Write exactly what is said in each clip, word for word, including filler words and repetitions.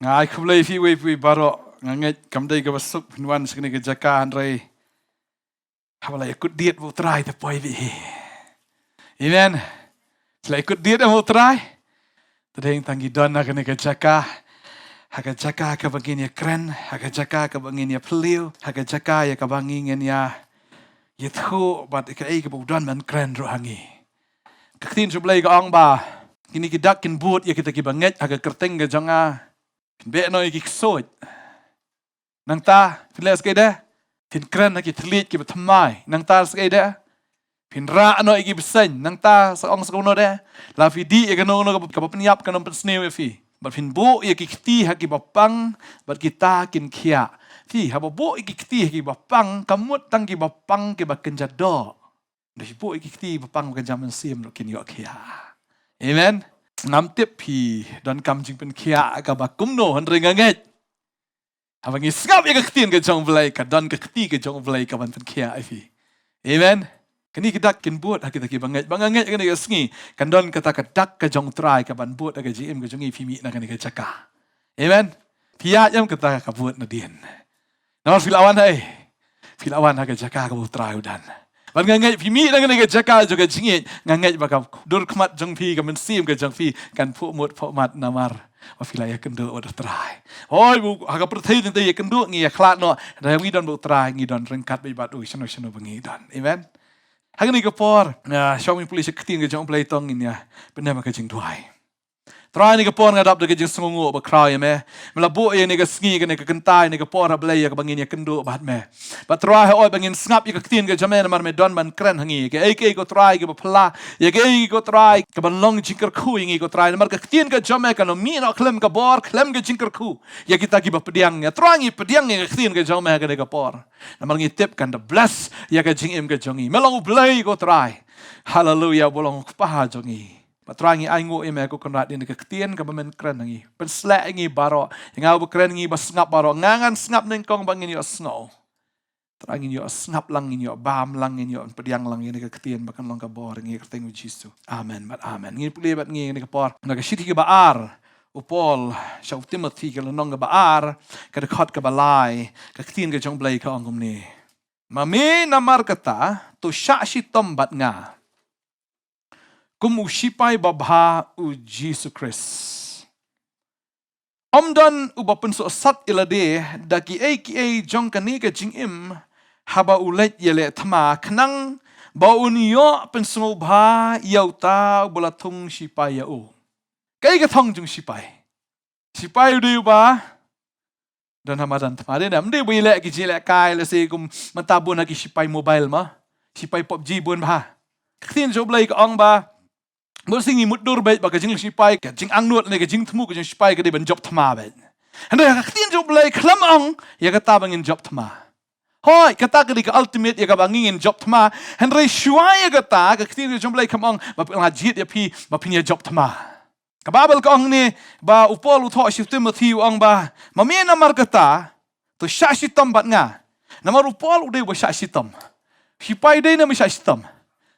Nga ai khublei ïa phi wei phi baroh, nga ngeit kam dei kaba suk phin wan sha kane ka jaka hynrei haba la ïakut diet bad u Trai te poi beit hi. Amen. Te la ïakut diet bad u Trai. Te dang tang ngi don ha kane ka jaka. Ha ka jaka kaba ngin ïakren, ha ka jaka kaba ngin ïaphylliew, ha ka jaka ïa kaba ngi ngin ïa ïathuh bad kaei kaba u don ban kren ruh ha ngi. Ka ktien jong U Blei ka ong ba kine ki dak kin bud ïa kita kiba ngeit ha ka kyrteng ka jong nga. Kin beh noh ïa ki ksuid. Nangta phin leh sa kaei de? Phin kren ha ki thylliej kiba thymmai. Nangta sa kaei de? Phin rah noh ïa ki bseiñ. Nangta sa ong sa kano de? La phi dih ïa kano kano kaba pynïap kan ym pynsniew ïa phi. Bad phin buh ïa ki kti ha kiba pang bad kita kin khiah. Phi, haba buh ïa ki kti ha kiba pang, kam mut tang kiba pang kiba kynja doh. Hynrei buh ïa ki kti ba pang ba kynja mynsiem ruh kin ïoh khiah. Amen. Ngam tip phi donkam jingpynkhiah kaba kumno hynrei nga ngeit haba ngi sngap ïa ka ktien ka jong U Blei, ka don ka kti ka jong U Blei ka ban pynkhiah ïa phi. Amen. Kane ka dak kin bud ha kita kiba ngeit. Ba nga ngeit kane ka sngi kan don kata ka dak ka jong U Trai ka ban bud ha ka jingim ka jong ngi, phi mih na kane ka jaka. Amen. Phi ïaid ïa kata ka bud nadien. Namar phi la wan, hei. Phi la wan ha ka jaka kaba U Trai u don. Bad nga ngeit phi mih na kane ka jaka jong ka jingngeit, nga ngeit ba ka dur khmat jong phi, ka mynsiem ka jong phi kan phuh mut phuh mat namar ba phi la ïakynduh bad U Trai. Hooid, ha ka pyrthei teng teng ïakynduh ngi ïakhlad noh, hynrei ngi don bad U Trai, ngi don ryngkat beit bad u shano shano ba ngi don. Amen. Ha kane ka por, ah, shong ngi pule sha ka ktien ka jong U Blei, to ngin ïa pyndem ha ka jingduwai. Trai, ha kane ka por nga dap da ka jingsngewnguh bakhraw ïa me. Me la buh ïa kane ka sngi, kane ka kynta, kane ka por, ah Blei, ïa kaba ngin ïakynduh bad me. Bad Trai, hooid ba ngin sngap ïa ka ktien ka jong me namar me don ban kren ha ngi. Kaei kaei ko Trai kaba phylla, ïa kaei ko Trai kaban long jingkyrkhu ïa ngi ko Trai. Namar ka ktien ka jong me kan ym mih noh khlem ka bor, khlem ka jingkyrkhu ïa kita kiba pdiang ïa. Trai, ngi pdiang ïa ka ktien ka jong me ha kane ka por. Namar ngi tip kan da bless ïa ka jingim ka jong ngi. Me long U Blei ko Trai. Haleluia, uba long U Kpa jong ngi. Bad Trai, ngi ainguh ïa me ko Kynrad ïa kane ka ktien kaba men kren ha ngi. Pynshlur ïa ngi baroh. Ïa nga uba kren, ngi ba sngap baroh. Nga ngan sngap nyngkong ba ngin ïohsngew. Trai, ngin ïohsngap lang, ngin ïohbam lang, ngin ïohpdiang lang ïa kane ka ktien ba kan long ka bor ha ngi ha ka kyrteng U Jisu. Amen bad amen. Ngin pule bad ngi ha kane ka por na ka shithi kaba ar u Paul sha u Timothi, ka lynnong kaba ar, ka dkhot kaba lai. Ka ktien ka jong U Blei ka ong kumne: Ma me namar kata to shah shitom bad nga kum u shipai babha U Jisu Khrist. Ym don uba pynsuhsat ïa lade da kiei kiei jong kane ka jingim haba u leit ïaleh thma, khnang ba un ïoh pynsngewbha ïa uta uba la thung shipai ïa u. Kaei ka thong jong shipai? Shipai u dei uba don ha madan thma, dei ne? Ym dei ba ïaleh ki jingïalehkai lehse kum mynta bun ha ki shipai mobile ma. Shipai PUBG bun bha. Ka ktien jong U Blei ka ong ba bun sien ngi mutdur beit ba ka jinglong shipai, ka jingangnud ne ka jingthmu ka jong shipai ka dei ban jop thma beit. Hynrei ha ka ktien jong U Blei khlem ong ïa kata ba ngin jop thma. Hooid, kata ka dei ka ultimate ïa kaba ngi ngin jop thma. Hynrei shuwa ïa kata, ka ktien ka jong U Blei kam ong ba phi la jied ïa phi ba phin ïa jop thma. Ka Baibl ka ong ne ba u Paul u thoh sha u Timothi u ong ba, ma me namar kata to shah shitom bad nga. Namar u Paul u dei uba shah shitom. Shipai dei ne ba shah shitom?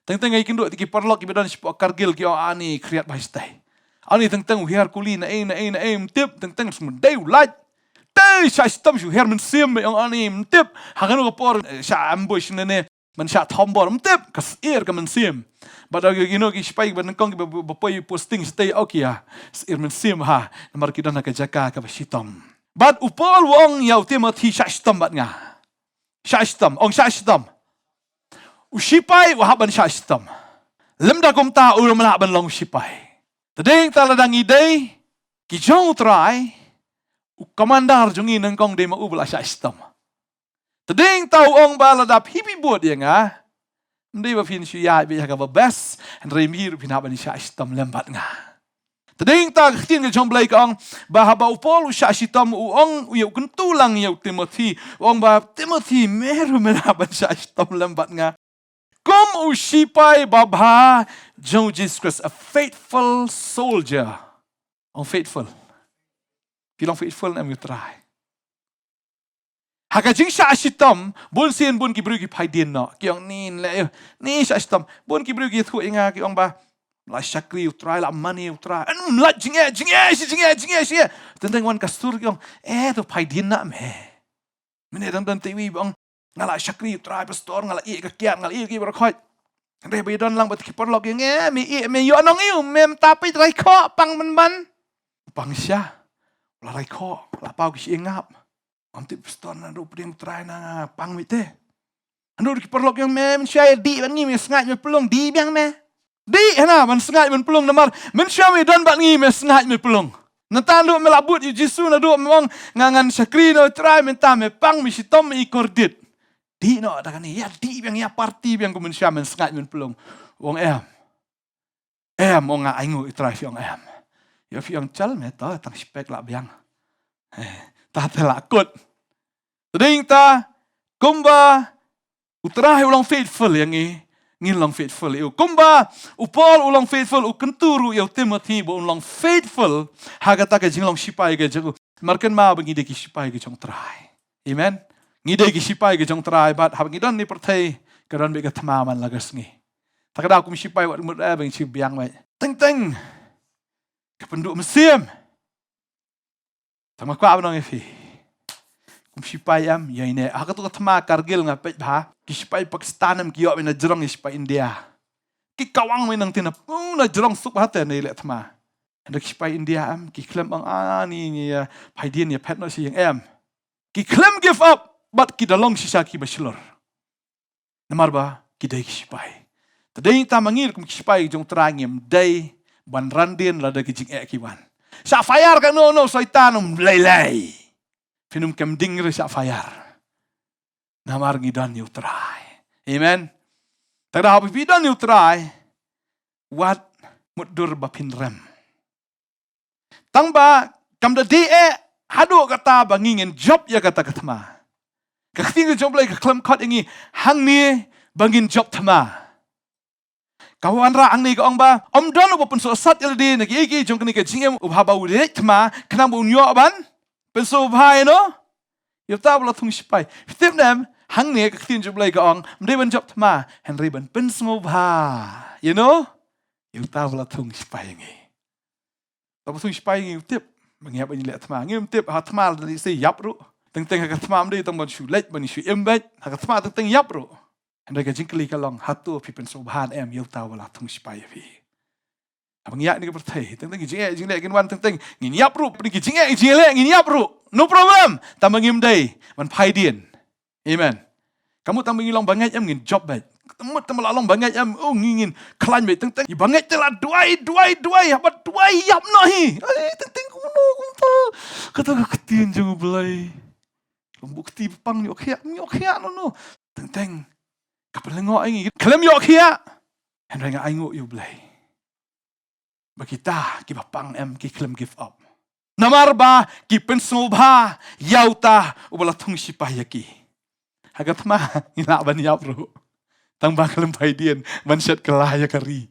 Teng teng ngi kynduh ïa ki paralok kiba don shapoh Kargil ki ong, ani khriat bha shatei. Ani teng teng u hiar kuli na ei na ei na ei ym tip, teng teng sum dei u lait. Tei shah shitom shu hiar mynsiem, ba ong ani ym tip ha kano ka por, eh, shah ambush ne ne ban shah thombor, ym tip, ka syier ka mynsiem. Bad da ki, you know, ki shipai ba nyngkong kiba, ba poi posting shatei, okay, ïa syier mynsiem ha, namar ki don ha ka jaka kaba shitom. Bad u Paul u ong ïa u Timothi, shah shitom bad nga. Shah shitom, ong shah shitom. U shipai u hap ban shah shitom. Lymda kumta u ruh um lah ban long u shipai. Te dei ta lada ngi dei ki jong u Trai, u commander jong ngi nyngkong dei ma u ba la shah shitom. Te dei ta u ong ba lada phi phi bud ïa nga, ym dei ba phin shu ïaid beit ha kaba best, hynrei phi ruh phin hap ban shah shitom lem bad nga. Te dei ta ka ktien ka jong U Blei ka ong ba haba u Paul u shah shitom u ong ïa u, kyntu lang ïa u Timothi, u ong ba Timothi, me ruh men hap ban shah shitom lem bad nga. Kum u shipai babha jong u Jisu Khrist, a faithful soldier. Ong faithful. Phi long faithful ne em ïa u Trai? Ha ka jingshah shitom, bun sien bun ki briew ki phai dien noh. Ki ong ni leh ïa, ni shah shitom. Bun ki briew ki ïathuh ïa nga ki ong ba, La shakri u Trai, la mane u Trai. Em lait jingeh, jingeh, shi jingeh, jingeh, shi. Teng teng wan ka sur ki ong, eh, to phai dien na me. Mynne dang don te wi ba ong, nga la shakri u Trai pastor, nga la ïeh ka kiad, nga la ïeh ki baroh khoit. Hynrei ba ïadon lang bad ki paralok ïa ngi, me ïeh, me ïoh nong ïew, me mynta peit rai khoh pang mynban. Pang sha. La rai khoh, la paw ki shi ngap. Ym tip pastor naduh pdiang u Trai na pang mi te. Naduh ki paralok ïa me, mynshuwa ïa dih ban ngi me sngaid me pylung, dih biang me. Dih hana ban sngaid ban pylung namar mynshuwa me don bad ngi me sngaid me pylung. Nangta naduh me la bud ïa u Jisu naduh me ong nga ngan shakri na u Trai mynta me pang me shitom me i kordit. Dih noh da kane ïa dih biang ïa party biang ko mynshuwa me sngaid me pylung. U ong em. Em, ong nga ainguh ïa u Trai, phi ong em. Ïa phi ong chal me to tang shipek la biang. Eh, ta te la kut. Tading ta kumba u Trai u long faithful ïa ngi, ngin long faithful ïa u. Kumba u Paul u long faithful, u kyntu ruh ïa u Timothy ba un long faithful ha kata ka jinglong sipai ka jong u. Namar kynmaw ba ngi dei ki sipai ka jong u Trai. Amen. Ngi dei ki sipai ka jong u Trai bad haba ngi don ne pyrthei ka don bad ka thma man la ka sngi. Ta ka daw kum sipai wat mut eh ba ngi shu biang bad teng teng ka pynduh mynsiem. Tang ma kwah ban ong ïa phi. Kum sipai em, ïa ine. Ha katu ka thma Kargil nga peit bha. Ki sipai Pakistan em ki ïoh bad na jrong ïa sipai India. Ki kawang bad nang tina, uh, na jrong suk bha te ne leh thma. Hynda ki sipai India em, ki khlem ong ah ni ni ïa phai dien ïa phet noh shi ïing em. Ki khlem give up, bad ki da long shisha ki ba shlur. Namar ba ki dei ki sipai. Te dei ta ma ngi kum ki sipai jong u Trai ngim dei ban ran dien lada ki jingeh ki wan. Shah fire ka no no Soitan um lei lei. Phin ym kem ding re shah fire. Namar ngi don ïa u Trai. Amen. Te da haba phi don ïa u Trai. Wat mutdur ba phin rem. Tang ba kam da dei eh haduh kata ba ngi ngin jop ïa kata ka thma. Ka ktien ka jong u Blei ka khlem khot ïa ngi hangne ba ngin jop thma. Ka wanrah hangne ka ong ba ym don uba pynsuhsat ïa lade na kiei kiei jong kane ka jingim uba haba u leit thma khnang ba un ïoh ban pynsngewbha ïa no ïa uta uba la thung sipai. Phi tip ne em, hangne ka ktien jong u Blei ka ong ym dei ban jop thma hynrei ban pynsngewbha ïa no ïa uta uba la thung sipai ïa ngi. Uta uba la thung sipai ïa ngi u tip ba ngi hap ban leh thma. Ngim tip ha thma lada lehse ïap ruh. Teng teng ha ka thma ym dei tang ban shu leit ban shu im beit. Ha ka thma teng teng ïap ruh. Hynrei ka jingkylli ka long hato phi pynsngewbha ne em ïa uta uba la thung sipai ïa phi. Haba ngi ïaid na ka pyrthei teng teng ki jingeh jingleh kin wan teng teng ngin ïap ruh, ki jingeh jingleh ngin ïap ruh. No problem. Tang ba ngim dei ban phai dien. Amen. Ka mut tang ba ngi long bangeit em ngin jop beit. Ka mut tang ba la long bangeit em, oh, ngi ngin khlaiñ beit teng teng. Ïa bangeit te la duwai duwai duwai haba duwai ïap noh hi. Ai teng teng kumno kumta. Kata ka ktien jong u Blei. Long bukti pang ñiuh khiah ñiuh khiah no no. Teng teng. Ka pynlyngngoh ïa ngi khlem ïoh khiah. Hynrei nga ainguh ïa u Blei. Ba kita kiba pang em ki khlem give up. Namar ba ki pynsngewbha ïa uta uba la thung sipai ïa ki. Ha ka thma ngi lah ban ïap ruh. Tang ba khlem phai dien ban shet kylla ïa ka ri.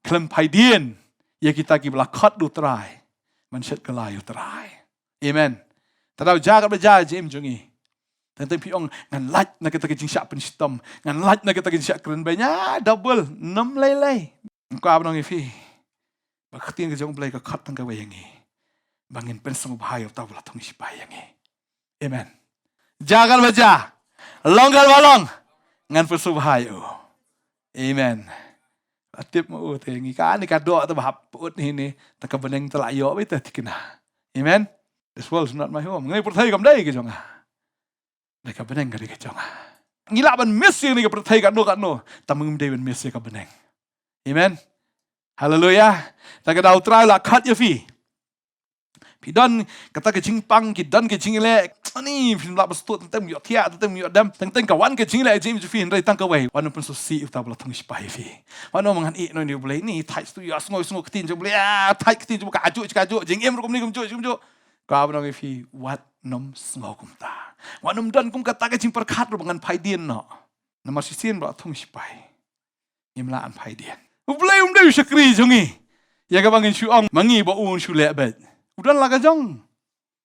Khlem phai dien ïa kita kiba la khot da u Trai ban shet kylla ïa u Trai. Amen. Te da u jia katba jia jingim jong ngi. Teng teng phi ong ngan lait na kata ka jingshah pynshitom, ngan lait na kata ka jingshah kren beiñ, ah, double, nym lei lei. Nga kwah ban ong ïa phi ba ka ktien ka jong u Blei ka khot tang kawei ïa ngi ba ngin pynsngewbha ïa uta uba la thung sipai ïa ngi. Amen. Jia katba jia, long katba long, ngan pynsngewbha ïa u. Amen. La tip ma u te ngi kane ka doh te ba hap pyut hi ne, te ka bneng te la ïoh beit te thikna. Amen. This world is not my home. Kane ka pyrthei kam dei ka jong nga. Dei ka bneng ka dei ka jong nga. Ngi lah ban miss ïa kane ka pyrthei katno katno, tang ba ngim dei ban miss ïa ka bneng. Amen. Haleluia. Te ka daw u Trai u la khot ïa phi. Phi don kata ka jingpang, ki don ka jingleh. Ani phin lah ba sdang teng teng ïoh thiah, teng teng ïoh dem, teng teng ka wan ka jingleh jingim jong phi, hynrei tang kawei, wat nym pynsngewsih ïa uta uba la thung sipai ïa phi. Wat nym ong ngan ïeh noh ïa u Blei, ni thait sdang ïoh sngew sngew ktien jong u Blei, ah, thait ktien jong u Blei, ka juh ka juh, jingim ruh kumne kumjuh kumjuh. Ka ban ong ïa phi, wat nym sngew kumta. Wat nym don kum kata ka jingpyrkhat ruh ba ngan phai dien noh. Namar shisien ba la thung sipai ngim lah ban phai dien. U Blei um dei u shakri jong ngi ïa kaba ngin shu ong ma ngi ba un shu leh beit. U don la ka jong.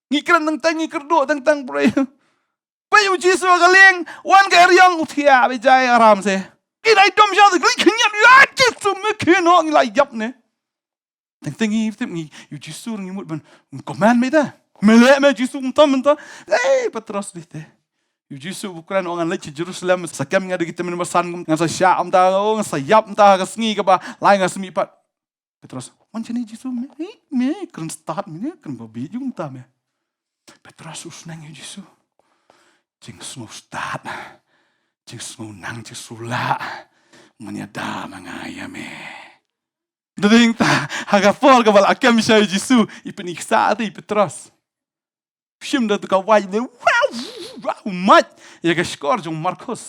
Ngi kren teng teng, ngi kyrduh teng teng, pyrshah. Peit u Jisu ha ka lieng, wan ka eriong, u thiah beit jai aram se. Ki dei dom sha, ki khynñiat, ya Jisu me khie noh, ngi la ïap ne. Teng teng ngi tip ngi, ïa u Jisu ngi mut ban comment me ta. Me leh me Jisu mynta mynta. Ei Petros dei te. Ïa u Jisu u kren, ong ngan leit sha Jerusalem, sa kem nga da ki tymmen basan, ngan sa shah mynta, oh, ngan sa ïap mynta ka sngi kaba lai nga sa mih pat. Petros, wan shane Jisu me, me kren stad me, kren babi jong ta me. Petros u sneng ïa u Jisu. Jingsngew stad. Jingsngew nang, jingsngew lah. Ngan ïada ma nga ïa me. Dei ta, ha ka por kaba la kem sha u Jisu, i pyni ksa te i Petros. Shim da tu ka wai de, wow, wow, mat. Ïa ka shkor jong Markus.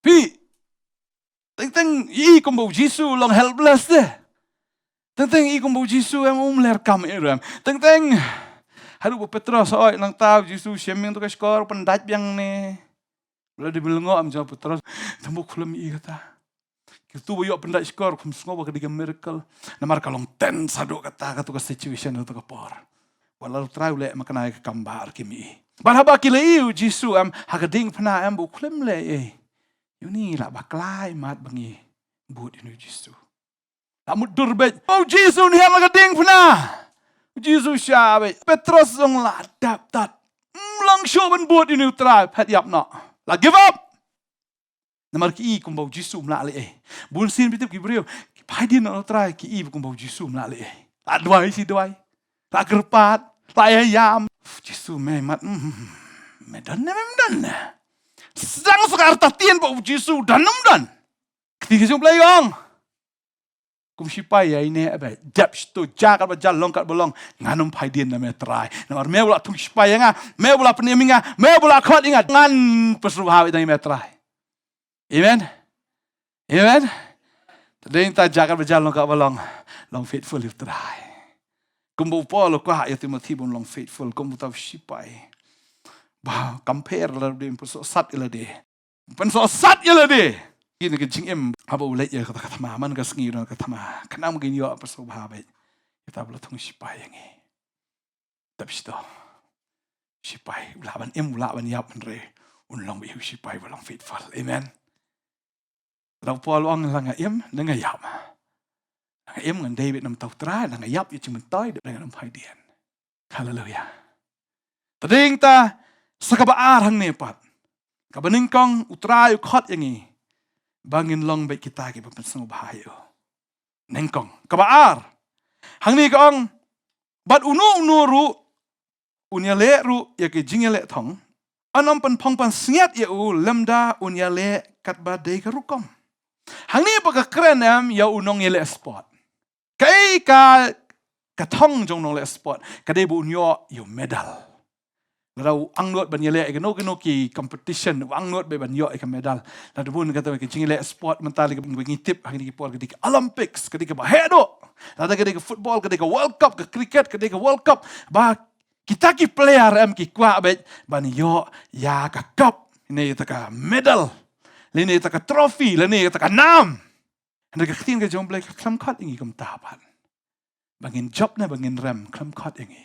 Phi, teng teng i kumba u Jisu long helpless de. Teng teng i kumba u Jisu em, um ler kam i rem. Teng teng. Haduh ba Petros oi nangta u Jisu shim ïa tu ka shkor, pyndait biang ne. Bla dei bla ngo am jong Petros. Tang ba khlem i kata. Kitu ba ïoh pyndait shkor, kham sngew ba ka dei ka miracle. Namar ka long tense haduh kata, katu ka situation, katu ka por. Wat la u Trai u leh ma kane ka kam ba ar kim i. Bad haba ki la i u Jisu em, ha ka diengphna em, ba u khlem leh ei. Ïa une lah bakla i mat ba ngi bud ïa une u Jisu. La mutdur beit. O Jisu, une ha la ka diengphna. U Jisu sha beit. Petros jong la dap tat. Ym long shuh ban bud ïa une u Trai, phet ïap noh. La give up. Namar ki i kumba u Jisu um lah leh ei. Bun sien phi tip ki briew, ki phai dien na u Trai, ki i kumba u Jisu um lah leh ei. La duwai shi duwai. La kyrpad, la ïa ïam. Jisu me mat, mm, me don ne mem don ne. Sdang sa ka artatien ba u Jisu don ne ym don. Kti ki jong Blei ong. Kum shipai ïa ine ba dep shto, ja kat ba ja, long kat ba long. Ngan ym phai dien na me Trai. Namar me u la thung shipai ïa nga, me u la pynim ïa nga, me u la khot ïa nga. Ngan pynsngewbha ïa me Trai. Amen. Amen. Tadei ta ja kat ba ja, long kat ba long. Long faithful ïa u Trai. Kumba u Paul u kwah ïa u Timothy ba un long faithful, kum uta u shipai. Ba compare lade, pynsohsat ïa lade. Pynsohsat ïa lade. Kine ki jingim haba u leit ïa kata ka thma, man ka sngi don ka thma. Khnang ba ngin ïoh pynsngewbha beit. Ïa uta ba la thung shipai ïa ngi. Tep shito. Shipai, u lah ban im, u lah ban ïap, hynrei un long beit u shipai ba long faithful. Amen. Lada u Paul u ong la nga im, la nga ïap. La nga im ngan dei beit na bynta u Trai, la nga ïap ïa jingmyntoi, dei ngan ym phai dien. Haleluya. Tadei ta sa kaba ar hangne pat. Kaba nyngkong u Trai u khot ïa ngi ba ngin long beit kita kiba pynsngewbha ïa u. Nyngkong. Kaba ar. Hangne ka ong, bad uno uno ruh un ïaleh ruh ïa ki jingïaleh thong. Yn ym pynphong pynsngiat ïa u lymda un ïaleh katba dei ka rukom. Hangne pat ka kren em ïa u nongïaleh sport. Kaei ka, ka thong jong nongleh sport, ka dei ba un ïoh ïa u medal. Lada u angnud ban ïaleh ïa kino kino ki competition, u angnud beit ban ïoh ïa ka medal. Lada bun kata ka jingïaleh sport mynta lei ba ngi tip ha kine ki por ka dei ka Olympics, ka dei kaba heh duh. Lada ka dei ka football, ka dei ka World Cup, ka cricket, ka dei ka World Cup. Ba kita ki player em ki kwah beit ban ïoh ïa ka cup, lane ïa ta ka medal, lane ïa ta ka trophy, lane ïa ta ka nam. Hynrei ka ktien ka jong U Blei ka khlem khot ïa ngi kumta pat. Ba ngin jop ne ba ngin rem, khlem khot ïa ngi.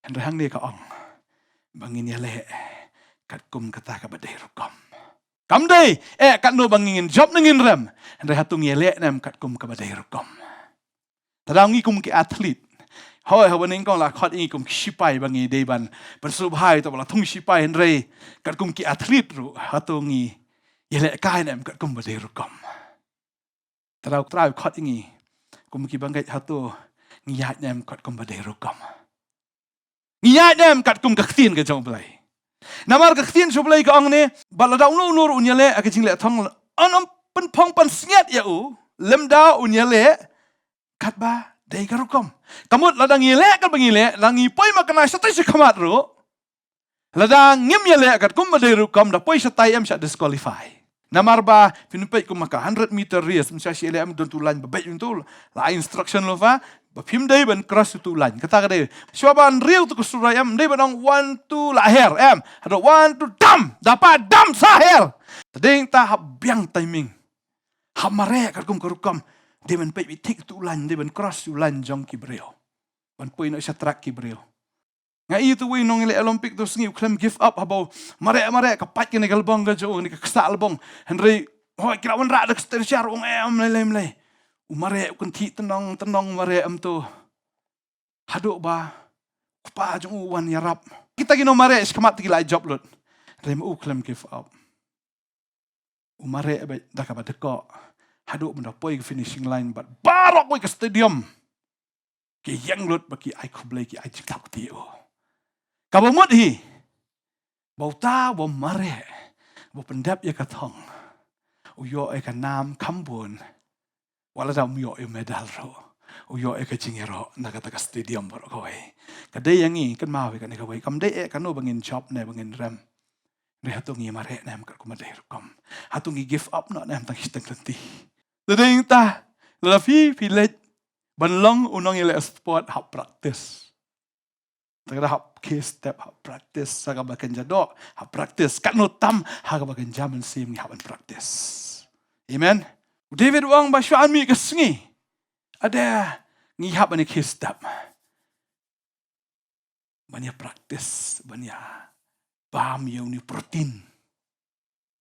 Hynrei hangne ka ong ba ngin ïaleh katkum kata kaba dei rukom. Kam dei eh katno ba ngin jop ne ngin rem, hynrei hato ngi ïaleh ne em katkum kaba dei rukom. Te da ngi kum ki athlete. Hooid, haba nyngkong la khot ïa ngi kum ki shipai ba ngi dei ban pynsngewbha ïa uta ba la thung shipai, hynrei katkum ki athlete ruh hato ngi ïalehkai ne em katkum ba dei rukom. Te da U Trai u khot ïa ngi kum kiba ngeit, hato ngi ïaid ne em katkum ba dei rukom. Ngi ïaid ne em katkum ka ktien ka jong U Blei. Namar ka ktien jong U Blei ka ong ne, bad lada uno uno ruh un ïaleh ïa ka jingleh thong, yn ym pynphong pynsngiat ïa u lymda un ïaleh katba dei ka rukom. Ka mut lada ngi ïaleh katba ngi leh, lada ngi poi makna shatai shakhmat ruh, lada ngim ïaleh katkum ba dei rukom, da poi shatai em, shah disqualify. Namar ba phin peit kum ha ka hundred meter race, mynshwa shi ïaleh em, don utu u line ba beit, utu la ai instruction lypa ba phim dei ban cross utu u line. Kata ka dei, shuwa ban riew utu ka surai em, ym dei ban ong one two la her em. Haduh one two dam, da pat dam sa her. Tadei ta hap biang timing. Hap mareh katkum ka rukom. Dei ban peit beit thik utu u line, dei ban cross u line jong ki briew. Ban poi noh sha track ki briew. Nga ïohi utu uwei u nongïaleh Olympic utu u sngi u khlem give up, haba u mareh mareh ka pait kane ka lbong ka jong u, kane ka ksah lbong. Hynrei Hoi, ki la wanrah da ka stretcher, ong em, lei lei lei. U mareh u kynthih tnong tnong mareh em to. Haduh ba u kpa jong u wan ïarap. Kita ki nongmareh shakhmat te ki la jop lut. Hynrei ma u khlem give up. U mareh beit da kaba dkoh. Haduh ban da poi ka finishing line bad baroh kawei ka stadium ki ïeng lut bad ki ai khublei, ki ai jingthap kti ïa u. Kaba mut hi ba uta uba mareh, uba pyndep ïa ka thong, u ïoh ïa ka nam kham bun. Wat lada um ïoh ïa u medal ruh, u ïoh ïa ka jingïaroh na kata ka stadium baroh kawei. Ka dei ïa ngi, kynmaw ïa kane kawei, kam dei eh kano ba ngin jop ne ba ngin rem. Hynrei hato ngi mareh ne em katkum ba dei rukom? Hato ngi give up noh ne em tang shiteng lynti? Te dei nangta, lada phi, phi leit ban long u nongïaleh sport, hap practice. Te ka da hap khie step, hap practice, ha kaba kynja doh hap practice. Katno tam, ha kaba kynja mynsiem ngi hap ban practice. Amen. U David u ong ba shuwa mih ka sngi, ade ngi hap ban ïa khie step, ban ïa practice, ban ïa bam ïa une u protein.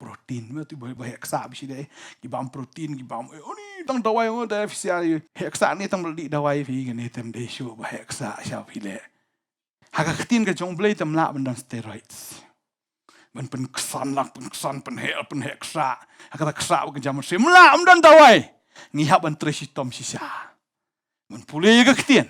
Protein, me tu ba, ba heh ksah bisi dei. Ki bam protein, ki bam, eh, uni tang dawai, oh, dei phi sha, heh ksah ni tang ba la dih dawai phi, kane tem dei shuh ba heh ksah sha phi leh. Ha ka ktien ka jong U Blei te ym lah ban don steroids ban pynksan lang, pynksan, pynheh, pynheh ksah. Ha kata ka ksah ba kynja mynsiem, ym lah, ym don dawai. Ngi hap ban trei shitom shisha ban pule ïa ka ktien.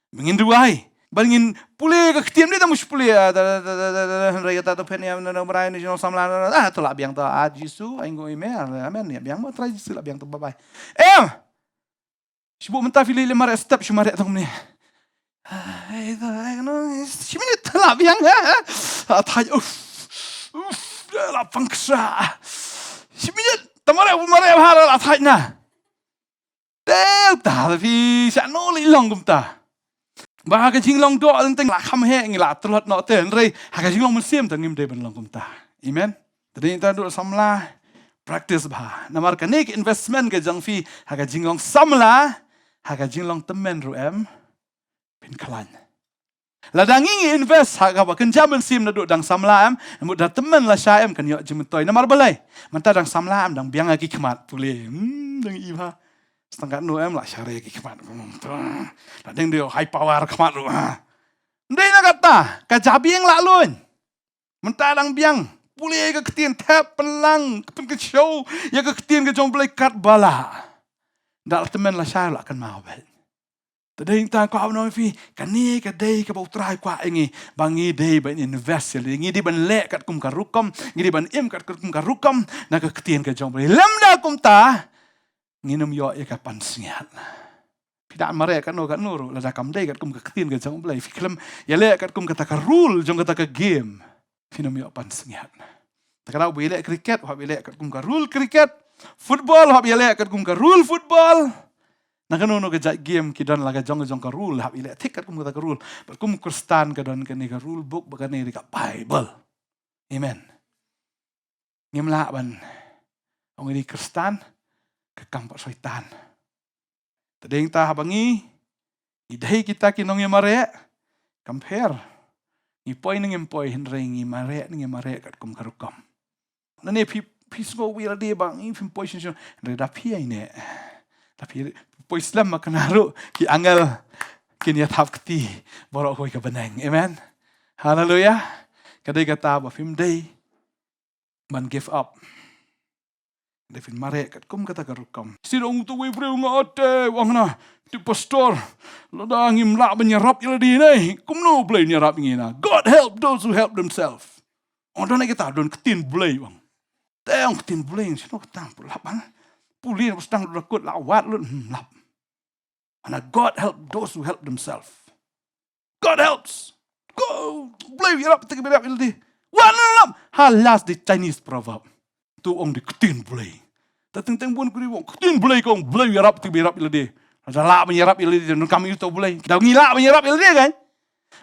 Ba ngin duwai, ba ngin pule ka ktien, dei tang ba shu pule, ah, da, da, hynrei kata to phet ïa, na, na, brai ni jong samla, na, na, ah, to lah biang to, ah, Jisu, ai nguh ïa me, amen, ïa biang mo, Trai Jisu lah biang to, bye bye. Em! Shu buh mynta phi leit leh mareh step, shu mareh tang kumne. Ai, to, ai, no, shi minit to lah biang, ah, thait, uff, uff, lah pang ksah. Shi minit, to mareh, mareh bha lah thait na. Te uta phi shano leit long kumta. Ba ha ka jinglong doh teng teng la kham heh, ngi la tlot noh te, hynrei ha ka jinglong mynsiem te ngim dei ban long kumta. Amen. Te dei ngi ta duh samla, practice bha. Namar kane ka investment ka jong phi ha ka jinglong samla, ha ka jinglong tymmen ruh em, phin khlaiñ. Lada ngi ngi invest ha kaba kynja mynsiem naduh dang samla em, em mut da tymmen lashai em kan ïoh jingmyntoi. Namar balei? Mynta dang samla em dang biang ha ki khmat pule. Hmm, dang i bha. Sa tang katno em lah share ki khmat. Hmm, to. La dang dei high power khmat ruh, ha. Ym dei na kata, ka jabieng la lun. Mynta dang biang, pule ïa ka ktien, thep, pynlang, pynkynshew ïa ka ktien ka jong U Blei katba lah. Da la tymmen lashai lah kynmaw beit. Te dei nangta ka ong ïa phi, kane ka dei kaba U Trai u kwah ïa ngi, ba ngi dei ban invest ïa lade, ngi dei ban leh katkum ka rukom, ngi dei ban im katkum ka rukom na ka ktien ka jong U Blei. Lymda kumta, ngin ym ïoh ïa ka pansngiat. Phi da mareh katno katno ruh, lada kam dei katkum ka ktien ka jong U Blei, phi khlem ïaleh katkum kata ka rule jong kata ka game, phin ym ïoh pansngiat. Te ka daw ba ïaleh cricket, hap ïaleh katkum ka rule cricket. Football, hap ïaleh katkum ka rule football. Na kano kano ka jait game ki don la ka jong ka jong ka rule, hap ïaleh thik katkum kata ka rule. Bad kum u Khristan ka don kane ka rule book, ba kane dei ka Bible. Amen. Ngim lah ban ong ïa ki Khristan, ka kam pat Soitan. Te dei nangta haba ngi, ngi dei kita ki nongïamareh, kam pher ngi poi ne ngim poi, hynrei ngi mareh ne ngi mareh katkum ka rukom. Nangne phi, phi sngew ïa lade ba ngi phim poi shisha, hynrei da phi ïa ine, da phi poi slem ma kane ruh, ki angel kin ïa thap kti baroh kawei ka bneng. Amen. Haleluya. Ka dei kata ba phim dei ban give up. Dei phin mareh katkum kata ka rukom. Shi ong uta uwei u briew, nga ot te, u ong na, te pastor, lada ngim lah ban ïarap ïa lade ne, kumno U Blei un ïarap ïa ngi na? God help those who help themselves. Ong don kita, don ktien Blei, ong. Te ong ktien Blei, shano kata, pule ban pule, sdang lut la kut, la wad lut, hmm, lap. Ana, God help those who help themselves. God helps. Ko, Blei u ïarap ïa kita kiba ïarap ïa lade. Wan lam. Ha, last, the Chinese proverb. To ong dei ktien Blei. Te teng teng bun kri ong ktien Blei, ko ong Blei u ïarap ïa kita kiba ïarap ïa lade. Lada lah ban ïarap ïa lade, donkam ïa uto u Blei. Da ngi lah ban ïarap ïa lade kan?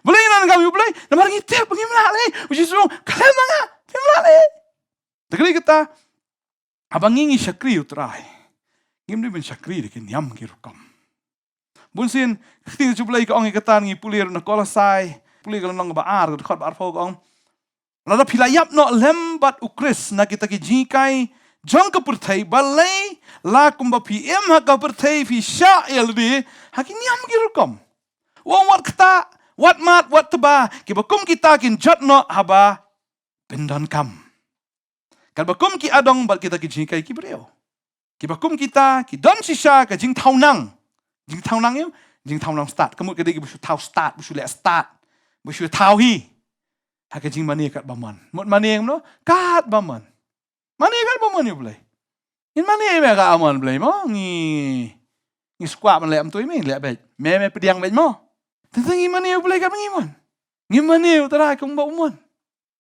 Balei ngi donkam ïa u Blei? Namar ngi tip ba ngim lah lei. U Jisu u ong, khlem ma nga, ngim lah lei. Te kane kata, haba ngi ngi shakri U Trai, ngim dei ban shakri da ki niam ki rukom. Bunsien ka ktien ka jong U Blei ka ong ïa kata, ngi pule ruh na Kolosai, pule ka lynnong ba ar, ka dkhot ba arphew, ka ong, lada phi la ïap noh lem bad U Khrist na kita ki jinghikai jong ka pyrthei, balei la kumba phi im ha ka pyrthei phi shah ïa lade ha ki niam ki rukom. Wat, wat kata, wat mat, wat tba, kiba kum kita kin jot noh haba pyndonkam. Katba kum ki adong bad kita ki jinghikai ki briew. Kiba kum kita ki don shisha ka jingthaw nang. Jingthaw nang ïa u, jingthaw nang stad. Ka mut ka dei kiba shu thaw stad, ba shu leh stad, ba shu thaw hi ha ka jingmane katba mon. Mut mane kumno? Katba mon. Mane katba mon ïa u Blei. Ngin mane ïa me katba mon Blei mo. Ngi, ngi skwah ban leh, ym tui me leh beit. Me, me pdiang beit mo. Tang tang ngi mane ïa u Blei katba ngi mon. Ngi mane ïa u Trai kumba u mon.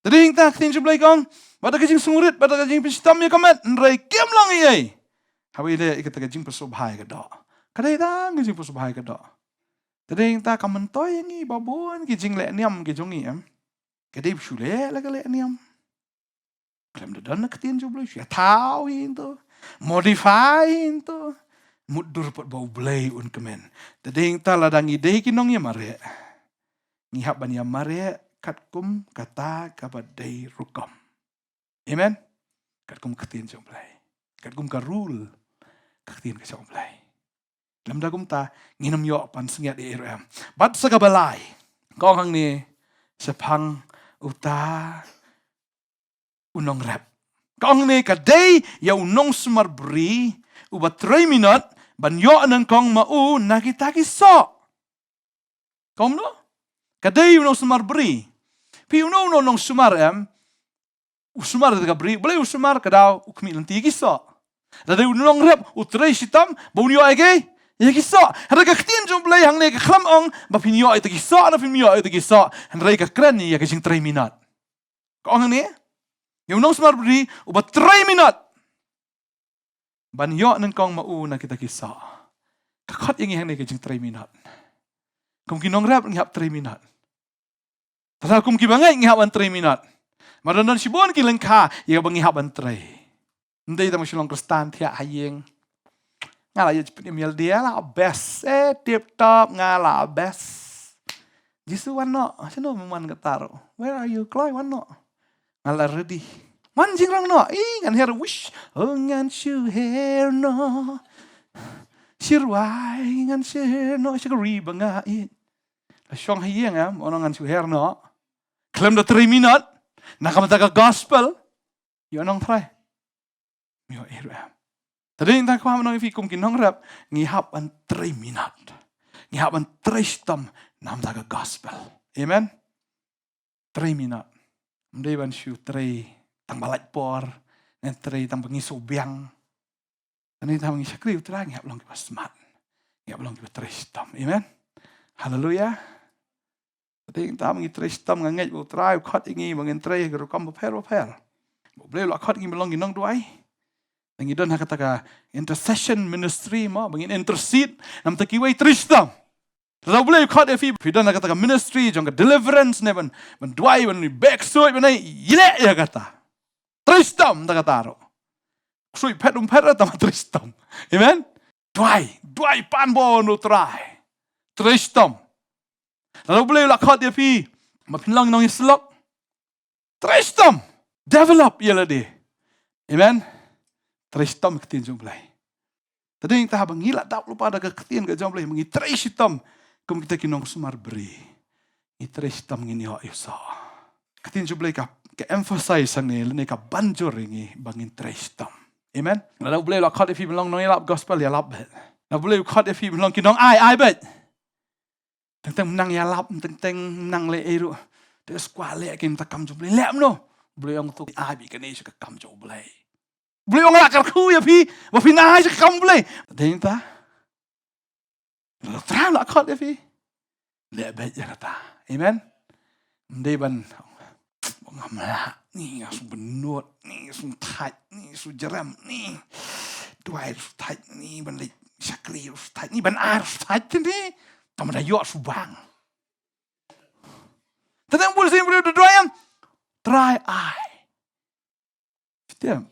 Te dei hangta ka ktien jong u Blei ka ong, bad da ka jingsngewrit, bad da ka jingpynshitom ïa ka met, hynrei kim long ei ei haba ïaleh ïa kata ka jingpynsngewbha ïa ka doh. Ka dei tang ka jingpynsngewbha ïa ka doh. Te dei hangta ka myntoi ïa ngi ba bun ki jingleh niam ki jong ngi, em. Ka dei ba shu leh la ka leh niam. Khlem da don na ka ktien jong u Blei, shu ïathaw hi hangto, modify hi hangto. Mutdur pat ba u Blei un kmen. Te dei hangta lada ngi dei ki nongïamareh, ngi hap ban ïamareh katkum kata kaba dei rukom. Amen. Katkum ka ktien jong u Blei. Katkum ka rule ka ktien ka jong u Blei. Lymda kumta ngin ym ïoh pansngiat ei ei ruh, em. Bad sa kaba lai, ka ong hangne shaphang uta u nongrep. Ka ong hangne, ka dei ïa u nongsumar bri uba trei minot ban ïoh nyngkong ma u na kita ki soh. Kumno? Ka dei u nongsumar bri. Phi, uno uno u nongsumar, em. U sumar da ka bri, balei u sumar? Ka daw u khmih lynti ïa ki soh. Lada dei u nongrep, u trei shitom ba un ïoh ïa ki, ïa ki soh. Hynrei ka ktien jong u Blei hangne ka khlem ong ba phin ïoh ïa kita ki soh, ne phim ïoh ïa kita ki soh. Hynrei ka kren ïa ka jingtrei minot. Ka ong hangne, ïa u nongsumar bri uba trei minot ban ïoh nyngkong ma u na kita ki soh. Ka khot ïa ngi hangne ka jingtrei minot. Kum ki nongrep ngi hap trei minot. Tang kum kiba ngeit ngi hap ban trei minot. Namar don don shibun ki lyngkha ïa ba ngi hap ban trei. Ym dei tang ba shu long Khristan thiah ha ïing. Nga la ïoh jingpynim ïa lade, la best, eh, tip top, nga la best. Jisu, wan noh. Shano me wan kata ruh? Where are you, Kloi? Wan noh. Nga la ready. Wan jingrong noh. Ih, ngan her wish. Oh, ngan shu her noh. Shi rwai, ngan shu her noh. Shi ka ri ba nga ïeit. La shong ha ïing, em, oh, ngan shu her noh. Khlem da trei minot na ka bynta ka gospel. Ïoh nongtrei. Ïoh, eh, ruh, em. Te dei tang kaba ngan ong ïa phi, kum ki nongrep ngi hap ban trei minot. Ngi hap ban trei shitom na ka bynta ka gospel. Amen. Trei minot. Ym dei ban shu trei tang ba lait por, ne trei tang ba ngi sngewbiang. Te dei tang ba ngi shakri u Trai ngi hap long kiba smat. Ngi hap long kiba trei shitom. Amen. Haleluia. Te dei tang ba ngi trei shitom, nga ngeit ba u Trai u khot ïa ngi ba ngin trei ha ki rukom bapher bapher. Ba u Blei u la khot ïa ngi ban long ki nongduwai. Te ngi don ha kata ka intercession ministry mo, ba ngin intercede na ka bynta kiwei, trei shitom. Lada u Blei u khot ïa phi, phi don ha kata ka ministry jong ka deliverance ne ban, ban duwai, ban beh ksuid, ban ïaleh ïa kata. Trei shitom da kata ruh. Ksuid phet um phet ruh, tang ba trei shitom. Amen. Duwai, duwai pan bor na u Trai. Trei shitom. Lada u Blei u la khot ïa phi ba phin long nongïasyllok, trei shitom. Develop ïa lade. Amen. Trei shitom ïa ka ktien jong u Blei. Te dei tang ba ngi la dap lypa da ka ktien ka jong u Blei, ba ngi trei shitom kum kita ki nongsumar bri. Ngi trei shitom ngin ïoh ïa u soh. Ka ktien jong u Blei ka, ka emphasize hangne lane ka ban jur ïa ngi ba ngin trei shitom. Amen. Lada u Blei u la khot ïa phi ban long nongïalap gospel, ïalap beit. Lada u Blei u khot ïa phi ban long ki nong-ai, ai beit. Teng teng nang ïalap, teng teng nang leh ei ruh. Te skwah leh ki kam jong u Blei, leh kumno? U Blei ong to ai beit kane sha ka kam jong u Blei. U Blei ong la kyrkhu ïa phi ba phin ai sha ka kam u Blei. Dei ta? Lada u Trai u la khot ïa phi, leh beit ïa kata. Amen. Ym dei ban, ngam lah, ni nga shu bynnud, ni shu thait, ni shu jrem, ni duwai shu thait, ni ban leit shakri shu thait, ni ban ai shu thait, te ni tang ba da ïoh shu bang. Te dang bun sien briew da duwai, em, Trai ai. Stem.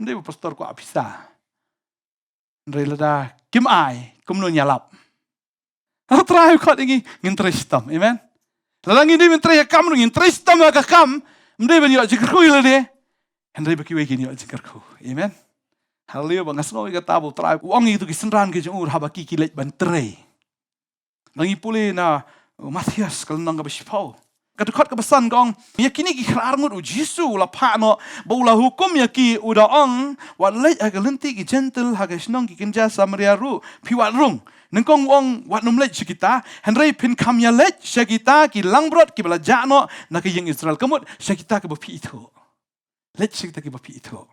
Ym dei ba pastor kwah pisa. Hynrei lada kim ai, kumno ngin ïalap? Lada u Trai u khot ïa ngi, ngin trei shitom. Amen. Lada ngi dei ban trei ha ka kam ruh, ngin trei shitom ha ka kam. Ym dei ban ïoh jingkyrkhu ïa lade. Hynrei ba kiwei kin ïoh jingkyrkhu. Amen. Haleluya, ba nga sngew ïa kata ba U Trai u ong ïa kito ki synran ki jong u haba ki ki leit ban trei. Ngi pule na, uh, Mathaios ka lynnong kaba shiphew, ka dkhot kaba san ka ong, ïa kine ki khynraw ngut U Jisu u la phah noh, ba u la hukum ïa ki u da ong, wat leit ha ka lynti ki Jentil, ha ka shnong ki kynja Samaria ruh phi wad rung. Nyngkong u ong wat nym leit sha kita, hynrei phin kham ïaleit sha kita ki langbrot kiba la jah noh na ka ïing Israel. Ka mut sha kita kiba phi ithuh. Leit sha kita kiba phi ithuh.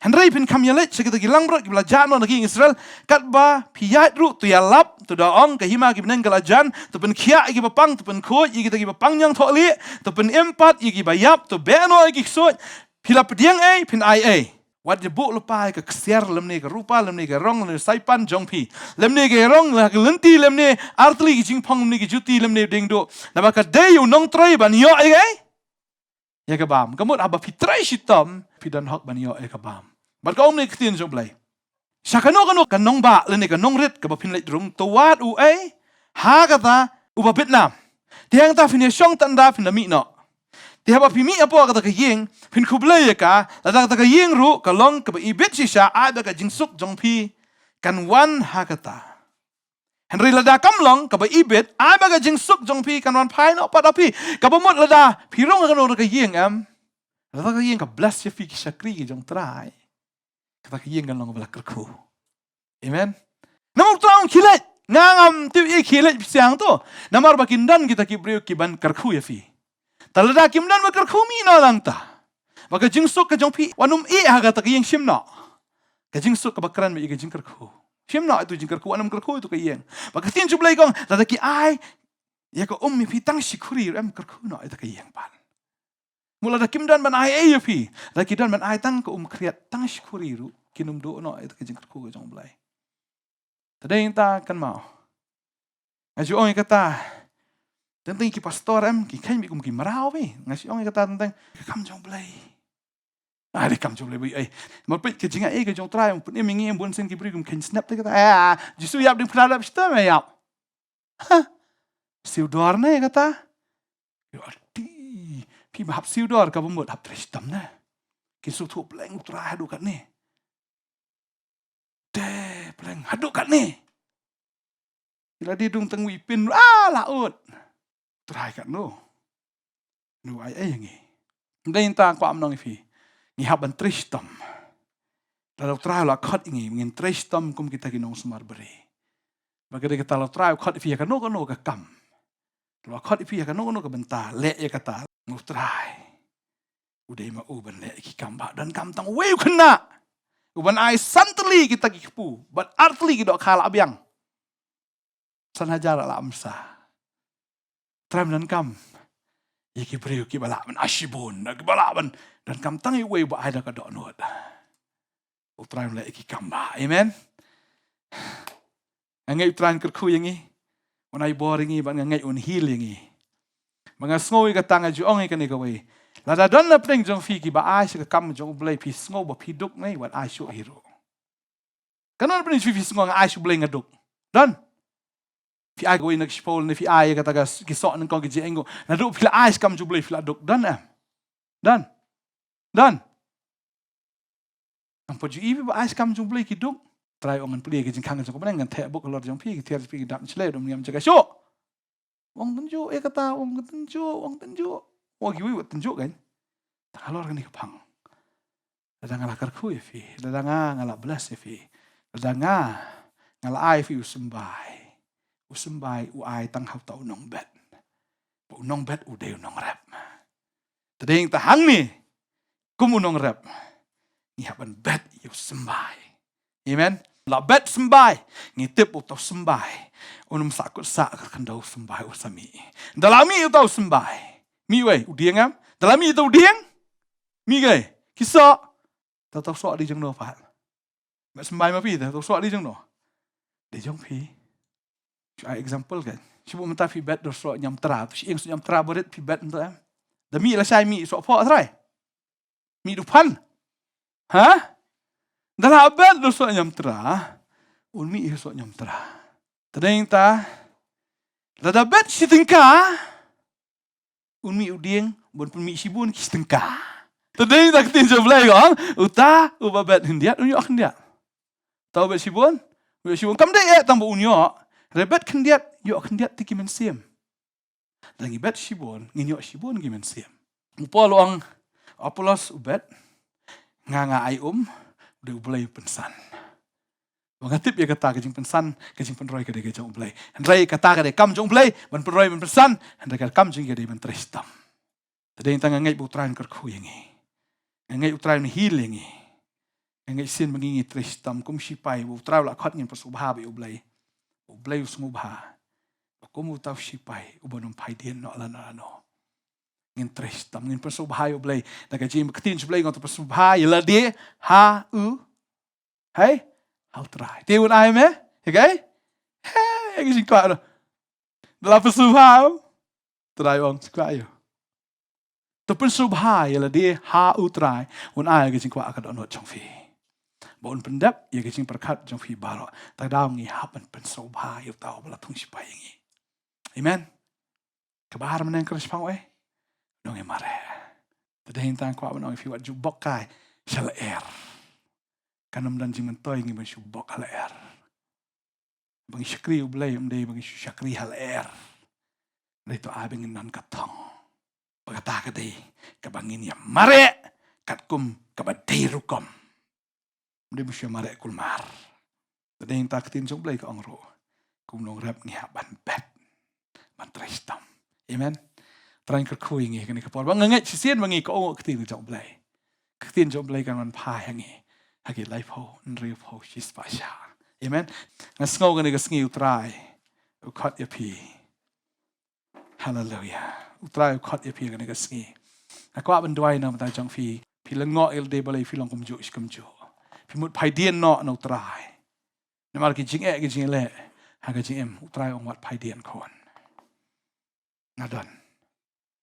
Hynrei phin kham ïaleit sha kita ki langbrot kiba la jah noh na ka ïing Israel. Katba phi ïaid ruh, to ïalap, to da ong, ka hima ki bneng ka la jan, to pynkhiah ïa kiba pang, to pynkhuid ïa kita kiba pang ñiangthohlieh, to pynim pat ïa kiba ïap, to beh noh ïa ki ksuid. Phi la pdiang ei, phin ai ei. Wat ïa buh lypa ïa ka ksiar lymne ka rupa lymne ka rong lymne saipan jong phi, lymne ka rong la ka lynti lymne artylli ki jingphong lymne ki juti lymne diengduh. Naba ka dei u nongtrei ban ïoh ïa ka ei, ïa ka bam. Ka mut haba phi trei shitom, phi don hok ban ïoh ïa ka bam. Bad ka ong ne ka ktien jong U Blei, sha kano kano ka nongbah lane ka nongrit kaba phin leit rung, to wad u ei ha kata uba bit nam. Te hangta phin ïashong tanda, phin da mih noh. Te haba phi mih hapoh kata ka ïing, phin khublei ïa ka, lada kata ka ïing ruh ka long kaba ibit shisha, ai ba ka jingsuk jong phi kan wan ha kata. Hynrei lada kam long kaba ibit, ai ba ka jingsuk jong phi kan wan phai noh pat ha phi. Kaba mut lada phi rung ha kano ka ïing, em, lada ka ïing ka bless ïa phi ki shakri ki jong U Trai, kata ka ïing kan long kaba la kyrkhu. Amen. Namar U Trai u ong khie leit, nga ngam tip ei khie leit phi sha hangto. Namar ba kin don kita ki briew kiban kyrkhu ïa phi. Te lada kim don ba kyrkhu, mih noh nangta. Ba ka jingsuk ka jong phi wat nym ïeh ha kata ka ïing, shim noh. Ka jingsuk kaba kren bad ïa ka jingkyrkhu. Shim noh ïa tu jingkyrkhu, wat nym kyrkhu ïa tu ka ïing. Ba ka ktien jong U Blei ka ong, lada ki ai ïa ka um ïa phi tang shi khuri ruh, em, kyrkhu noh ïa tu ka ïing pat. Mut lada kim don ban ai ei ïa phi, lada ki don ban ai tang ka um khriat tang shi khuri ruh, kin ym duh noh ïa tu ka jingkyrkhu ka jong U Blei. Te dei nangta kynmaw. Nga ju ong ïa kata. Teng teng ki pastor, em, ki kheiñ beit kum ki mraw beit. Nga ju ong ïa kata teng teng. Ka kam jong U Blei. Ah, dei kam jong U Blei beit, eh. Mar peit ka jingai ka jong U Trai, em, pun em ngi em bun sien ki briew kum kheiñ snap te kata. Ah, Jisu ïap ding phra dap shitom ïap. Ha. Siu dor ne kata. Ïa ti. Phi ba hap siu dor kaba mut hap trei shitom ne. Ki sngewthuh pleng U Trai haduh katne. Te pleng haduh katne. Ki la dei dung tang wi pin, ah, la ut. Trai katno. Nu ai ei ïa ngi. Dei nta kwah ym nong ïa phi. Ngi hap ban trei shitom. Lada U Trai u la khot ïa ngi, ngin trei shitom kum kita ki nongsumar briew. Ba ka dei kata lada U Trai u khot ïa phi ïa kano kano ka kam. Lada u khot ïa phi ïa kano kano ka bynta, leh ïa kata. U Trai u dei ma u ban leh ïa ki kam, ba donkam tang uwei u khynnah uban ai san tylli kita ki kpu bad ar tylli ki dohkha la biang. San hajar la masa. Trai, donkam ïa ki briew kiba lah ban ai shibun, kiba lah ban, donkam tang uwei uba ai da ka dohnud. U Trai un leh ïa ki kam ba. Amen. Nga ngeit U Trai un kyrkhu ïa ngi, un ai bor ïa ngi, bad nga ngeit un heal ïa ngi. Ba nga sngew ïa kata, nga ju ong ïa kane kawei. Lada don na pdeng jong phi kiba ai sha ka kam jong U Blei, phi sngew ba phi duk ne, wat ai shuh hi ruh. Kano na pdeng jong phi phi sngew nga ai sha U Blei nga duk? Don? Phi ai kawei na ka shiphew ne phi ai ïa kata ka s-, ki soh nyngkong ki jingaiñguh. Naduh phi la ai sha ka kam jong U Blei phi la duk. Don em? Don? Don? Ngam pat ju i phi ba ai sha ka kam jong U Blei ki duk. Trai ong ngan plie ka jingkhang ka jong ka bneng, ngan theh buk halor jong phi, ki tiar jong phi ki dap shlei, dum niam jaka shuh. Ong tynjuh ïa kata, ong tynjuh, ong tynjuh. Ong kiwei wat tynjuh kan. Tang halor kane ka phang. Lada nga la kyrkhu ïa phi, lada nga nga la bless ïa phi, lada nga nga la ai ïa phi u symbai. U symbai u ai tang ha uta u nongbet. Ba u nongbet u dei u nongrep. Te dei nangta hangne, kum u nongrep, ngi hap ban bet ïa u symbai. Amen. La bet symbai, ngi tip uta u symbai un ym sah kut sah, ka khyndew u symbai u sa mih. Da la mih uta u symbai, mih wei u dieng em? Da la mih uta u dieng, mih kei ki soh. Te uta u soh dei jong no pat? Ba symbai ma phi, te uta u soh dei jong no? Dei jong phi. Shu ai example kan. Shu buh mynta phi bet da u soh ñiamtra, to shi ïing soh ñiamtra barit phi bet mynta em? Da mih lashai mih soh phoh trai? Mih duphan? Ha? Da la bet da u soh ñiamtra, un mih u soh ñiamtra. Te dei nangta, lada bet shi tyngka, un mih u dieng, ban pynmih shibun ki shi tyngka. Te dei tang ka ktien jong U Blei ka ong, uta uba bet khyndiat un ïoh khyndiat. Uta u bet shibun, u ïoh shibun. Kam dei eh tang ba un ïoh. Hynrei bet khyndiat, ïoh khyndiat te ki mynsiem. Lada ngi bet shibun, ngin ïoh shibun ki mynsiem. U Paul u ong, Apollos u bet, nga nga ai um, dei U Blei u pynsan. Ba nga tip ïa kata, ka jingpynsan, ka jingpynroi ka dei ka jong U Blei. Hynrei kata ka dei kam jong U Blei ban pynroi ban pynsan, hynrei ka kam jong ngi ka dei ban trei shitom. Te dei tang nga ngeit ba U Trai un kyrkhu ïa ngi. Nga ngeit U Trai un heal ïa ngi. Nga ngeit shisien ba ngi ngi trei shitom kum shipai, ba U Trai u la khot ngin pynsngewbha bad U Blei. U Blei u sngewbha. Ba kum uta u shipai uban ym phai dien noh lano lano. Ngin trei shitom, ngin pynsngewbha ïa U Blei. Da ka jingim, ka ktien jong U Blei ka ong, to pynsngewbha ïa lade ha U, hei, ha U Trai. Te un ai me, okay? Hei, ka jingkwah noh. Da la pynsngewbha, Trai u ong, kwah ïa u. To pynsngewbha ïa lade ha U Trai, un ai ka jingkwah ka dohnud jong phi. Ba un pyndep ïa ka jingpyrkhat jong phi baroh. Te daw ngi hap ban pynsngewbha ïa uta uba la thung shipai ïa ngi. Amen. Kaba ar mynne ka la shipang eh. Nong ïa mareh. Te dei tang kwah ban ong ïa phi, wat ju bok kai sha lyer. Kan ym don jingmyntoi ngi ban shu bok ha lyer. Ba ngi shakri U Blei, ym dei ba ngi shu shakri ha lyer. Dei to ai ba ngin don ka thong. Ba kata ka dei kaba ngin ïa mareh katkum kaba dei rukom. Ym dei ba shu ïa mareh kulmar. Te dei tang ka ktien jong U Blei ka ong ruh, kum u nongrep ngi hap ban bet, ban trei shitom. Amen. Trai un kyrkhu ïa ngi ha kane ka por. Ba nga ngeit shisien ba ngi, ka ong ka ktien jong U Blei. Ka ktien jong U Blei kan wan phai ha ngi ha ki laiphew, hynriewphew, shispah shah. Amen. Nga sngew kane ka sngi U Trai u khot ïa phi. Haleluia. U Trai u khot ïa phi kane ka sngi. Nga kwah ban duwai na ka bynta jong phi. Phi lyngngoh ïa lade balei phi long kumjuh shi kumjuh. Phi mut phai dien noh na U Trai. Namar ki jingeh ki jingeh leh ha ka jingim, U Trai u ong wat phai dien khun. Nga don.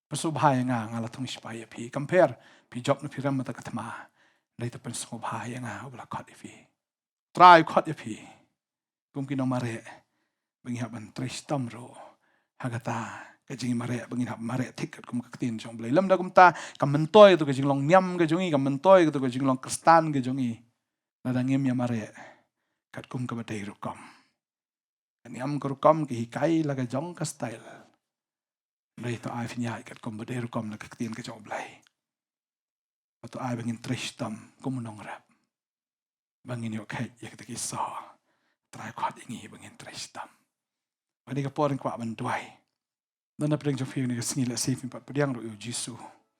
Pynsngewbha ïa nga, nga la thung shipai ïa phi. Compare, phi jop ne phi rem mynta ka thma. Dei to pynsngewbha ïa nga uba la khot ïa phi. Trai u khot ïa phi. Kum ki nongmareh, ba ngi hap ban trei shitom ruh ha kata ka jingmareh, ba ngin hap mareh thik katkum ka ktien jong U Blei. Lymda kumta, kam myntoi kato ka jinglong niam ka jong ngi, kam myntoi kato ka jinglong Khristan ka jong ngi. Lada ngim ïa mareh katkum kaba dei rukom. Ka niam ka rukom ka hikai la ka jong ka style. Hynrei to ai phin ïaid katkum ba dei rukom na ka ktien ka jong U Blei. Ba to ai ba ngin trei shitom kum u nongrep. Ba ngin ïoh kheit ïa kita ki soh. Trai khot ïa ngi ba ngin trei shitom. Kane ka por nga kwah ban duwai. Lada na pdeng jong phi kane ka sngi, lehse phim pat pdiang ruh ïa U Jisu.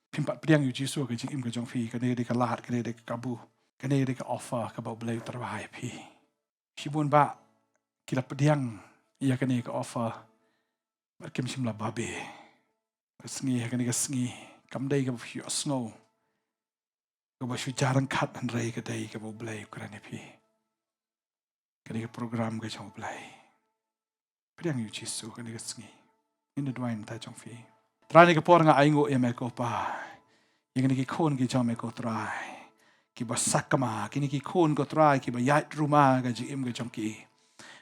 Phim pat pdiang ïa U Jisu ha ka jingim ka jong phi. Kane ka dei ka lad, kane ka dei ka kabu. Kane ka dei ka offer kaba U Blei u tyrwa ïa phi. Shibun bah ki la pdiang ïa kane ka offer, bad kim shym la babe. Ka sngi, ha kane ka sngi, kam dei kaba phi ïohsngew, kaba shu jar ryngkat, hynrei ka dei kaba U Blei u kren ïa phi. Kane ka program ka jong U Blei. Pdiang ïa U Jisu kane ka sngi. Ngin da duwai na ka bynta jong phi. Trai, kane ka por nga ainguh ïa me ko Pa. Ïa kine ki khun ki jong me ko Trai, kiba sakma, kine ki khun ko Trai, kiba ïaid ruma ka jingim ka jong ki.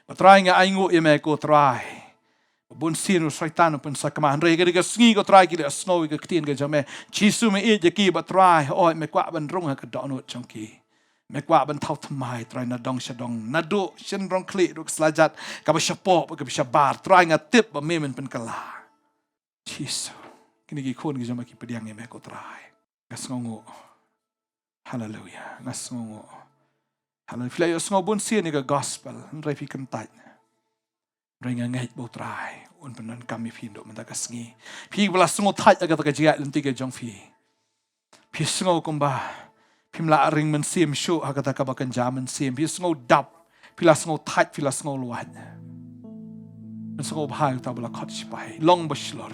Bad Trai, nga ainguh ïa me ko Trai, ba bun sien u Soitan u pynsakma, hynrei ha kane ka sngi ko Trai ki la sngew ïa ka ktien ka jong me. Jisu, me ïeit ïa ki, bad Trai, hooid, me kwah ban rung ha ka dohnud jong ki. Me kwah ban thaw thymmai, Trai, na dong sha dong, naduh shynrong khlieh haduh ka slajat kaba shapoh bad kaba shabar. Trai, nga tip ba me men pynkylla. Jisu, kine ki khun ki jong me ki pdiang ïa me ko Trai. Nga sngewnguh. Haleluia, nga sngewnguh. Haleluia. Phi la ïohsngew bun sien ïa ka gospel, hynrei phi kyntait. Hynrei nga ngeit ba U Trai un pyndonkam ïa phi naduh mynta ka sngi. Phi ba la sngew thait ha kata ka jingïaid lynti ka jong phi. Phi sngew kumba phim lah ring mynsiem shuh ha kata kaba kynja mynsiem. Phi sngew dap. Phi la sngew thait, phi la sngew lwait. Pynsngewbha ïa uta uba la khot shipai. Long ba shlur.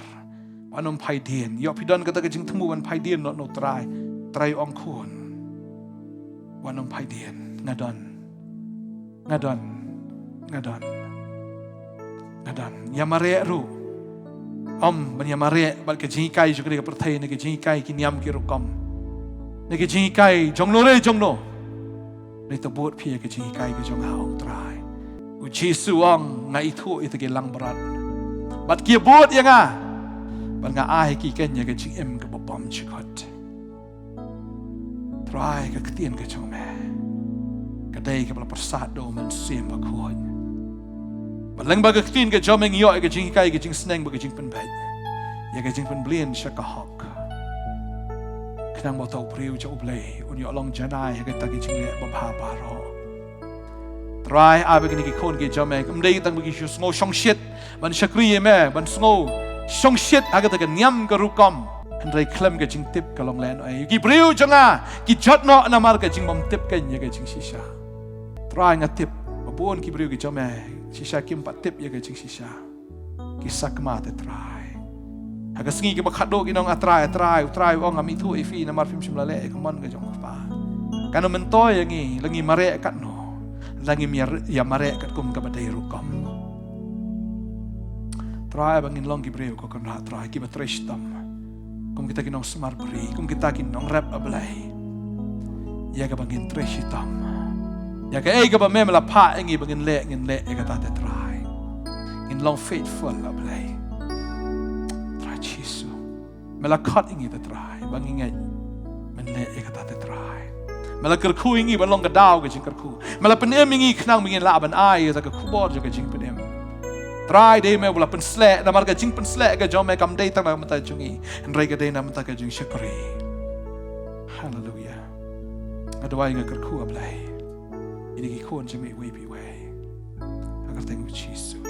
Wat nym phai dien. Ïoh phi don kata ka jingthmu ban phai dien noh na U Trai. Trai u ong, khun, wat nym phai dien. Nga don. Nga don. Nga don. Nga don. Ïa mareh ruh. Ym ban ïa mareh bad ka jinghikai jong kane ka pyrthei, ne ka jinghikai ki niam ki rukom, ne ka jinghikai jongno re jongno. Hynrei to bud phi ïa ka jinghikai ka jong nga, ong Trai. U Jisu u ong, nga ithuh ïa kita ki langbrot, bad ki bud ïa nga, bad nga ai ha ki keiñ ïa ka jingim kaba bymjukut. Trai, ka ktien ka jong me ka dei kaba la pyrsad da u Mynsiem Bakhuid. Bad lyngba ka ktien ka jong me ngi ïoh ïa ka jinghikai, ka jingsneng bad ka jingpynbeit ïa ka jingpynblin sha ka hok, khnang ba uta u briew jong U Blei un ïoh long janai ha kita ki jingleh babha baroh. Trai, ai ba kine ki khun ki jong me kam dei tang ba ki shu sngew shongshit ban shakri ïa me, ban sngew shongshit ha kata ka niam ka rukom, hynrei khlem ka jingtip ka long lehnohei. Ki briew jong nga ki jot noh namar ka jingbymtip keiñ ïa ka jingshisha. Trai, nga tip ba bun ki briew ki jong me shisha kim pat tip ïa ka jingshisha. Ki sakma, te Trai, ha ka sngi kaba khatduh ki ong, A Trai, A Trai, U Trai u ong, Ngam ithuh ïa phi namar phim shym la leh ïa ka mon ka jong U Kpa. Katno myntoi ïa ngi, la ngi mareh katno, la ngim ïa, ïa mareh katkum kaba dei rukom. Trai, ba ngin long ki briew, ko Kynrad Trai, kiba trei shitom kum kita ki nongsumar bri, kum kita ki nongrep, A Blei, ïa kaba ngin trei shitom ïa kaei kaba me me la phah ïa ngi ba ngin leh, ngin leh ïa kata, te Trai. Ngin long faithful, A Blei. Trai Jisu, me la khot ïa ngi, te Trai, ba ngin ngeit, men leh ïa kata, te Trai. Me la kyrkhu ïa ngi ban long ka daw ka jingkyrkhu. Me la pynim ïa ngi khnang ba ngin lah ban ai ïa ka khubor jong ka jingpynim. Trai, dei me uba la pynsleh, namar ka jingpynsleh ka jong me kam dei tang na ka bynta jong ngi, hynrei ka dei na ka bynta ka jingshakri. Haleluia. Nga duwai, nga kyrkhu, A Blei, ïa kine ki khun jong me iwei pa iwei, ha ka kyrteng U Jisu.